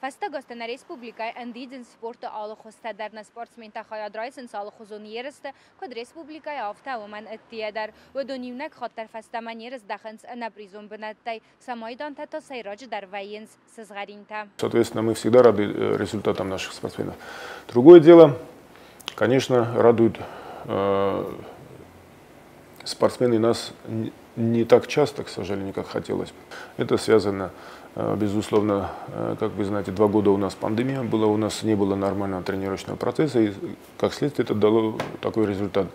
Фӕстаг азты нӕ республикӕйы ӕндидзынц спорты алы хуызтӕ дӕр. Нӕ спортсментӕ хайад райсынц алыхуызон ерысты, куыд республикӕйы, афтӕ уымӕн ӕддейӕ дӕр. Уыдон иунӕг хатт дӕр фӕстӕмӕ не рыздӕхынц ӕнӕпризон бынӕттӕй, сӕ майдантӕ та сӕйраджыдӕр вӕййынц сызгъӕринтӕ. Соответственно, мы всегда рады результатам наших спортсменов. Другое дело, конечно, радуют спортсмены нас не так часто, к сожалению, как хотелось бы. Это связано, безусловно, как вы знаете, 2 года у нас пандемия была, у нас не было нормального тренировочного процесса, и, как следствие, это дало такой результат.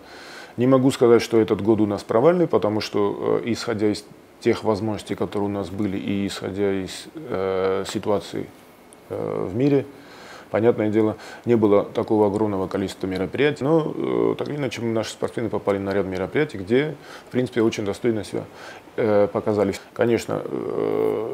Не могу сказать, что этот год у нас провальный, потому что, исходя из тех возможностей, которые у нас были, и исходя из ситуации в мире, понятное дело, не было такого огромного количества мероприятий. Но так или иначе наши спортсмены попали на ряд мероприятий, где, в принципе, очень достойно себя показали. Конечно,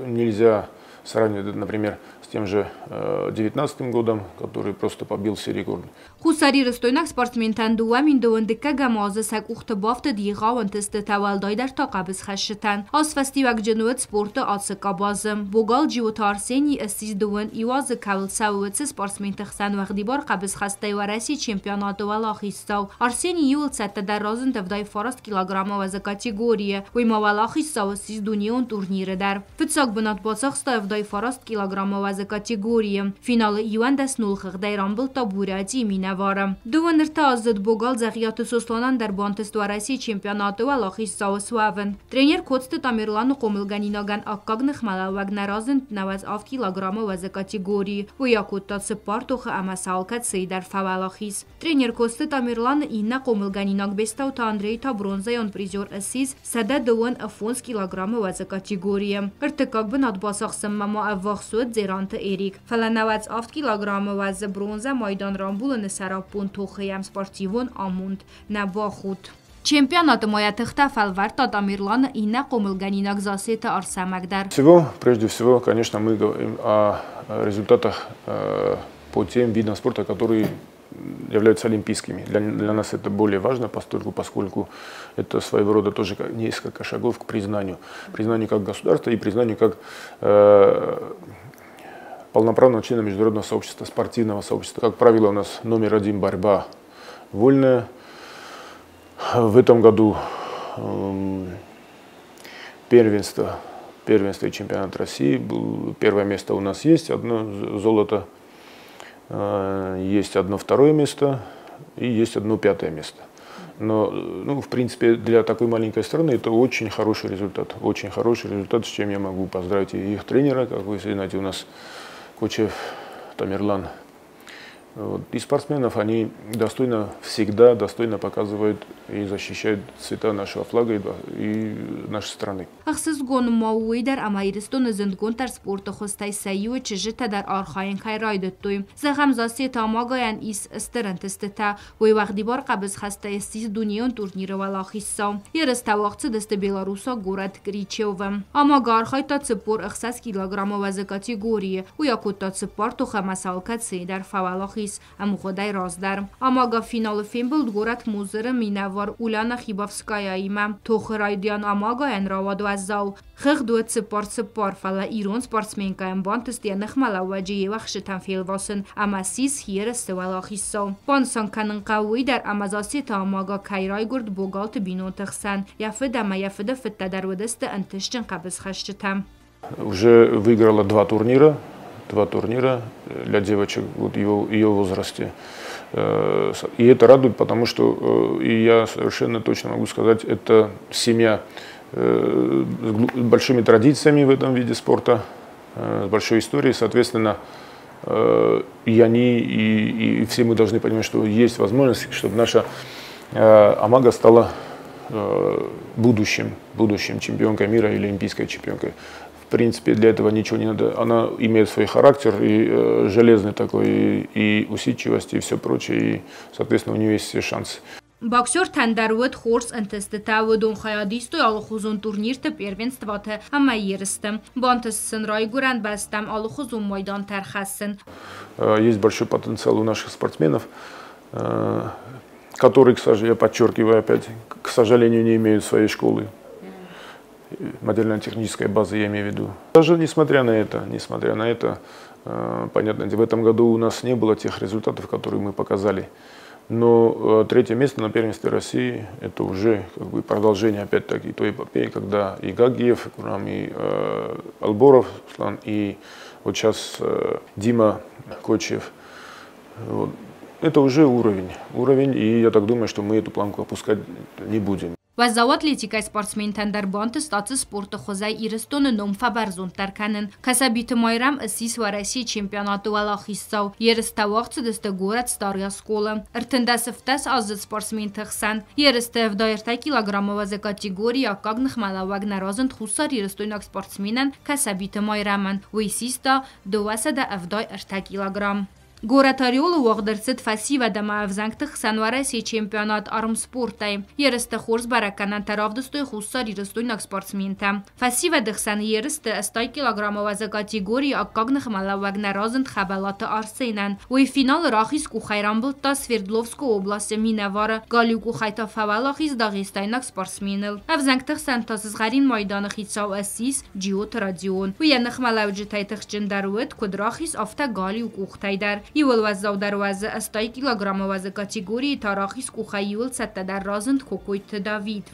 нельзя сравнивать, например, с тем же 2019 годом, который просто побил все рекорды. Хуссарирыстойнаг спортсментӕн 2021 азы сӕ къухты бафтыд егъау ӕнтыстытӕ, уӕлдайдӕр та хъӕбысхӕстытӕн. Аз фӕстиуӕгджын уыд спорты ацы къабазы. Богал Джиоты Арсений ссис, 21 азы кӕуыл цӕуы, уыцы спортсменты хсӕн уӕгъдибар хъӕбысхӕстӕй Уӕрӕсейы чемпионаты уӕлахиздзау. Арсений иууыл цӕттӕдӕр разынд 79 килограммы уӕзы категорийы. Уый ма уӕлахиздзау ссис дунеон турниры дӕр. Фыццаг бынат бацахста 79 килограммы уӕзы категорийы. Финалы 11-0 хыгъдӕй рамбылдта Бурятийы минӕвары. 33-аздзыд богал Дзӕгъиаты Сосланӕн дӕр бантыст Уӕрӕсейы чемпионаты уӕлахиздзау суӕвын. Тренер Коцты Тамерланы хъомылгӕнинагӕн аккаг ныхмӕлӕууӕг нӕ разынд 98 килограммы уӕзы категорийы. Уый акодта цыппар тохы ӕмӕ сӕ алкӕцыйы дӕр фӕуӕлахиз. Тренер Коцты Тамерланы иннӕ хъомылгӕнинаг Бестауты Андрей та бронзӕйон призер ссис 125 килограммы уӕзы категорийы. Ӕртыккаг бынат бацахсынмӕ ма ӕввахс уыд Дзеранты Эрик. Фӕлӕ 98 килограммы уӕзы бронзӕ майдан рамбулыны сӕраппонд тохы йӕм спортивон амонд нӕ бахудт. Чемпионаты ма йӕ тыхтӕ фӕлвӕрдта Тамерланы иннӕ хъомылгӕнинаг Засеты Арсӕмӕг дӕр. Всего, прежде всего, конечно, мы говорим о результатах по тем видам спорта, которые являются олимпийскими. Для нас это более важно, поскольку это своего рода тоже несколько шагов к признанию. Признанию как государства и признанию как полноправного члена международного сообщества, спортивного сообщества. Как правило, у нас номер один борьба вольная. В этом году первенство и чемпионат России был. Первое место у нас есть, одно золото, есть одно второе место и есть одно пятое место. Но, ну, в принципе, для такой маленькой страны это очень хороший результат. Очень хороший результат, с чем я могу поздравить и их тренера, как вы знаете, у нас Кочев Тамерлан. Вот. И спортсменов, они достойно, всегда достойно показывают и защищают цвета нашего флага и нашей страны. Ӕхсызгон ма у уый дӕр, ӕмӕ Ирыстоны зындгонддӕр спорты хуызтӕй сӕ иуы чызджытӕ дӕр архайын кӕй райдыдтой. Зӕгъӕм, Зассеты Амагайӕн ис стыр ӕнтыстытӕ. Уый уӕгъдибар хъӕбысхӕстӕй ссис дунеон турниры уӕлахиздзау. Ерыстӕ уагъд цыдысты белорусаг горӕт Кричевы. Амага архайдта 46 килограммы уӕзы категорийы. Уый акодта цыппар тохы ӕмӕ сӕ алкӕцыйы дӕр фӕуӕлахиз ӕмгъуыдӕй раздӕр. Амага финалы фембӕлд горӕт Мозыры минӕвар Уляна Хибовскаяимӕ. Тохы райдиан Амагайӕн рауад уӕззау. Хыгъд уыд 4-4, фӕлӕ ирон спортсменкӕйӕн бантыст йӕ ныхмӕлӕууӕджы йе уӕхсчытӕм фелвасын ӕмӕ ссис ерысты уӕлахиздзау. Банысан кӕнын хъӕуы уый дӕр, ӕмӕ Зассеты Амага кӕй райгуырд богалты бинонты хсӕн. Йӕ фыд ӕмӕ йӕ фыды фыдтӕ дӕр уыдысты ӕнтыстджын хъӕбысхӕсджытӕ. Уже выиграла два турнира для девочек вот ее возрасте. И это радует, потому что, и я совершенно точно могу сказать, это семья с большими традициями в этом виде спорта, с большой историей, соответственно, и они, и все мы должны понимать, что есть возможность, чтобы наша Амага стала будущим чемпионкой мира или олимпийской чемпионкой. В принципе, для этого ничего не надо. Она имеет свой характер и железный такой, и усидчивость, и все прочее, и, соответственно, у нее есть все шансы. Боксертӕн дӕр уыд хорз ӕнтыстытӕ, уыдон хайад истой алыхуызон турнирты, первенствоты ӕмӕ ерысты. Бантыст сын райгуырӕн бӕстӕм алыхуызон майдантӕ ӕрхӕссын. Есть большой потенциал у наших спортсменов, которые, к сожалению, я подчеркиваю опять, к сожалению, не имеют своей школы. Материально-технической базы я имею в виду. Даже несмотря на это, Понятно, в этом году у нас не было тех результатов, которые мы показали. Но третье место на первенстве России – это уже как бы продолжение опять-таки той эпопеи, когда и Гагиев, и Алборов, и вот сейчас Дима Кочев. Вот. Это уже уровень, и я так думаю, что мы эту планку опускать не будем. Уӕззау атлетикӕйы спортсментӕн дӕр бантыст ацы спорты хуызӕй Ирыстоны ном фӕбӕрзонддӕр кӕнын. Кӕсӕбиты Майрӕм ссис Уӕрӕсейы чемпионаты уӕлахиздзау. Ерыстӕ уагъд цыдысты горӕт Старый Осколы. 37 аздзыд спортсменты хсӕн ерысты 73 килограммы уӕзы категорийы аккаг ныхмӕлӕууӕг нӕ разынд хуссарирыстойнаг спортсменӕн Кӕсӕбиты Майрӕмӕн. Уый систа 273 килограмм. Горӕт Орелы уагъд ӕрцыд фӕсивӕд ӕмӕ ӕвзӕнгты хсӕн Уӕрӕсейы чемпионат армспортӕй. Ерысты хорз бӕрӕггӕнӕнтӕ равдыстой хуссарирыстойнаг спортсментӕ. Фӕсивӕды хсӕн ерысты 80 килограммы уӕзы категорийы аккаг ныхмӕлӕууӕг нӕ разынд Хӕбӕлаты Арсенӕн. Уый финалы рахиз къухӕй рамбылдта Свердловскы областы минӕвары, галиу къухӕй та фӕуӕлахиз дагъистайнаг спортсменыл. Ӕвзӕнгты хсӕн та сызгъӕрин майданы хицау ссис Джиоты Родион. Уый йӕ ныхмӕлӕуджытӕй тыхджындӕр уыд, куыд рахиз, афтӕ галиу къухтӕй дӕр. Иууыл уӕззаудӕр уӕзы 80 килограммы уӕзы категорийы та рахиз къухӕй иууыл цӕттӕдӕр разынд Кокойты Давид.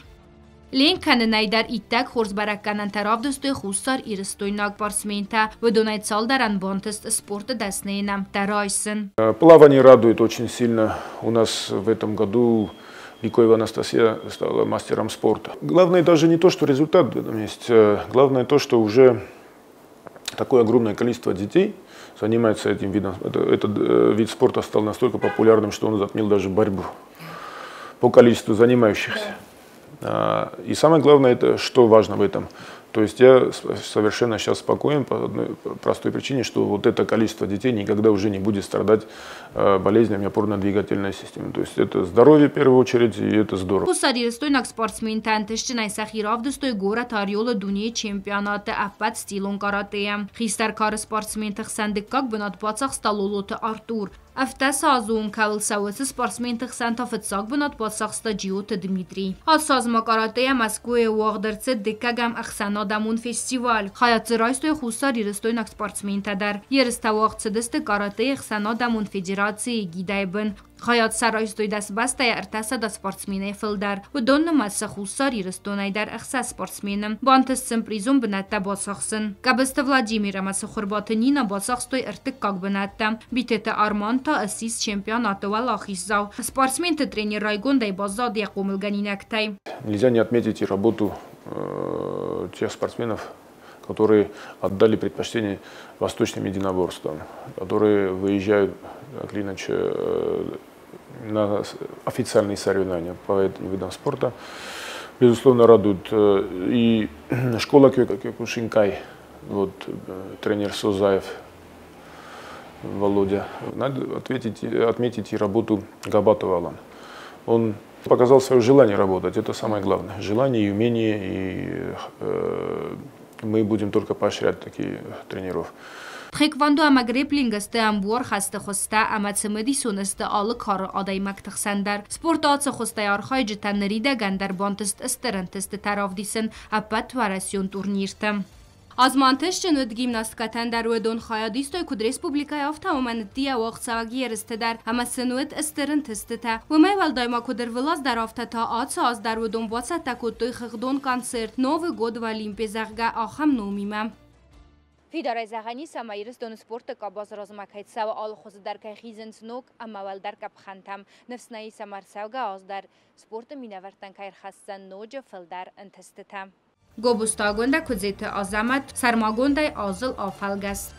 Ленк кӕнынӕй дӕр иттӕг хорз бӕрӕггӕнӕнтӕ равдыстой хуссарирыстойнаг спортсментӕ. Уыдонӕй цалдӕрӕн бантыст спорты дӕсныйы нӕмттӕ райсын. Плавание радует очень сильно. У нас в этом году Бикоева Анастасия стала мастером спорта. Главное даже не то, что результат в этом есть. Главное то, что уже такое огромное количество детей занимается этим видом. Этот вид спорта стал настолько популярным, что он затмил даже борьбу по количеству занимающихся. И самое главное, это что важно в этом. То есть я совершенно сейчас спокоен по одной простой причине, что вот это количество детей никогда уже не будет страдать болезнями опорно-двигательной системы. То есть это здоровье в первую очередь, и это здорово. Хуссарирыстойнаг спортсментӕ ӕнтыстджынӕй сӕхи равдыстой горӕт Орелы дунейы чемпионаты ӕппӕт стилон каратэйӕ. Хистӕр кары спортсменты хсӕн дыккаг бынат бацахста Лолоты Артур. 17 азы онг кӕуыл цӕуы, уыцы спортсменты хсӕн та фыццаг бынат бацахста Джиоты Дмитрий. Ацы аз ма каратэйӕ Мӕскуыйы уагъд ӕрцыд дыккӕгӕм ӕхсӕнадӕмон фестиваль. Хайад дзы райстой хуссарирыстойнаг спортсментӕ дӕр. Ерыстӕ уагъд цыдысты каратэйы ӕхсӕнадӕмон федерацийы эгидӕйы бын. Хайад сӕ райстой 10 бӕстӕйӕ 300 спортсменӕй фылдӕр. Уыдон нымӕцы Хуссар Ирыстонӕй дӕр 6 спортсмены. Бантыст сын призон бынӕттӕ бацахсын. Къӕбысты Владимир ӕмӕ Цыхуырбаты Нина бацахстой ӕртыккаг бынӕттӕ. Битеты Арман та ссис чемпионаты уӕлахиздзау. Спортсменты тренер райгондӕй баззад йӕ хъомылгӕнинӕгтӕй. Нельзя не отметить и работу тех спортсменов, которые отдали предпочтение восточным единоборствам, которые выезжают, так или иначе, на официальные соревнования по этим видам спорта. Безусловно, радует и школа Кёкушинкай, вот, тренер Созаев Володя. Надо отметить и работу Габатова Алана. Он показал свое желание работать, это самое главное. Желание и умение, и мы будем только поощрять такие тренеров. Тхэквондо ӕмӕ грэпплинг сты ӕмбуар хӕсты хуызтӕ ӕмӕ цымыдисон сты алы кары адӕймӕгты хсӕн дӕр. Спорты ацы хуызтӕй архайджытӕн ныридӕгӕн дӕр бантыст стыр ӕнтыстытӕ равдисын ӕппӕтуӕрӕсеон турнирты. Аз ма ӕнтыстджын уыд гимнасткӕтӕн дӕр, уыдон хайад истой куыд республикӕйы, афтӕ уымӕн ӕддейӕ уагъдцӕуӕг ерысты дӕр ӕмӕ сын уыд стыр ӕнтыстытӕ. Уымӕй уӕлдай ма куыд ӕрвылаз дӕр, афтӕ та ацы аз дӕр уыдон бацӕттӕ кодтой хыгъдон концерт «Новый год в Олимпе», зӕгъгӕ, ахӕм номимӕ. Фидарӕй зӕгъӕн ис, ӕмӕ Ирыстоны спорты къабаз размӕ кӕй цӕуы, алы хуызы дӕр кӕй хизынц ног ӕмӕ уӕлдӕр къӕпхӕнтӕм. Ныфс нӕ ис, ӕмӕ ӕрцӕугӕ аз дӕр спорты минӕвӕрттӕн кӕй ӕрхӕсдзӕн ноджы фылдӕр ӕнтыстытӕ. Гобозты Агуындӕ, Куыдзеты Азӕмӕт, сӕрмагондӕй Азыл афӕлгӕст.